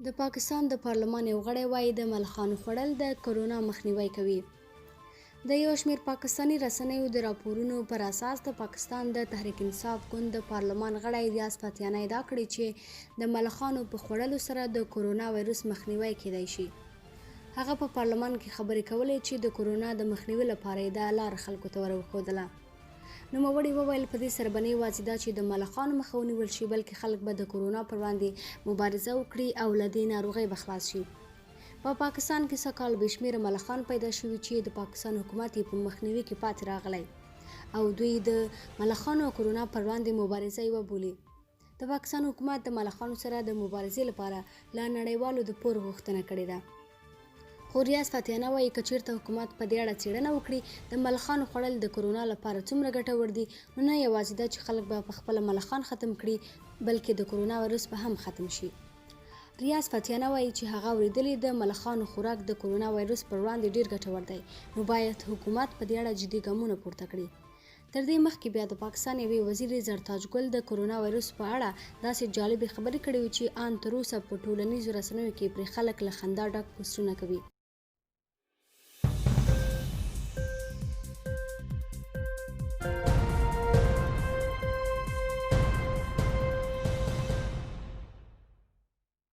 د پاکستان د پارلمان یو غړی وايي د ملخانو خوړل د کرونا مخنیوی کوي. د یو شمېر پاکستاني رسنیو د راپورونو پر اساس د پاکستان د تحریک انصاف ګوند د پارلمان غړی ریاض فتیانه ادعا کړې چې د ملخانو په خوړلو سره د کرونا وایروس مخنیوی کېدای شي. هغه په پارلمان کې خبرې کولې چې د کرونا د مخنیوي لپاره یې دا لار خلکو ته وروښودله. نوموړي وویل، په دې سره به نه یوازې دا چې د ملخانو مخه ونیول شي، بلکې خلک به د کرونا پر وړاندې مبارزه وکړي او له دې ناروغۍ به خلاص شي. په پاکستان کې سږکال بې شمېره ملخان پیدا شوي چې د پاکستان حکومت یې په مخنیوي کې پاتې راغلی او دوی د ملخانو او کرونا پر وړاندې مبارزه یوه بولي. د پاکستان حکومت د ملخانو سره د مبارزې لپاره له نړیوالو د پور غوښتنه کړې ده. خو ریاض فتیانه وایي که چیرته حکومت په دې اړه څېړنه وکړي د ملخانو خوړل د کرونا لپاره څومره ګټور دي نو نه یوازې دا چې خلک به په خپله ملخان ختم کړي بلکې د کرونا وایروس به هم ختم شي. ریاض فتیانه وایي چې هغه اورېدلي د ملخانو خوراک د کرونا وایروس پر وړاندې ډېر ګټور دی نو باید حکومت په دې اړه جدي ګامونه پورته کړي. تر دې مخکې بیا د پاکستان یوې وزیرې زرتاج ګل د کرونا وایروس په اړه داسې جالبې خبرې کړې وې چې آن تر اوسه په ټولنیزو رسنیو کې پرې خلک له خندا ډک پوسټونه کوي.